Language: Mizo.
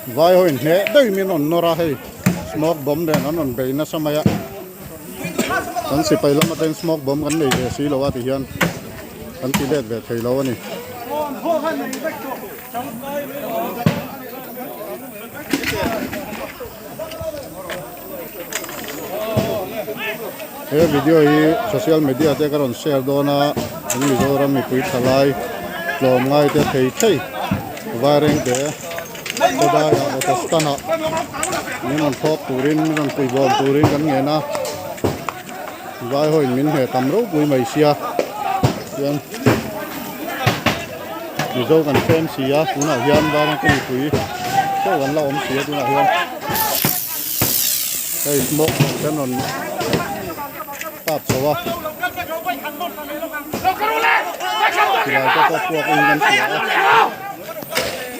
Vai ho in hneh daih min rawn nawr a hei smoke bomb nen an rawn bei nasa mai a kan sipai lam atangin smoke bomb kan nei ve si lo a ti hian kan ti let ve thei lo a ni. He video hi social media te ka rawn share dawn a kan Mizoram mipui thalai tlawm ngai te thei thei vaireng te khawdai ah auto stand ah min rawn thlawp turin min rawn pui bawm turin kan ngen a vai ho in min hne tam ropui mai sia chuan Mizo kan tlem si a tunah hian vaireng te mipui chauh an la awm si a tunah hian. Hei smoke bomb te an rawn tap chho a silai te pawh puak in kan hria a.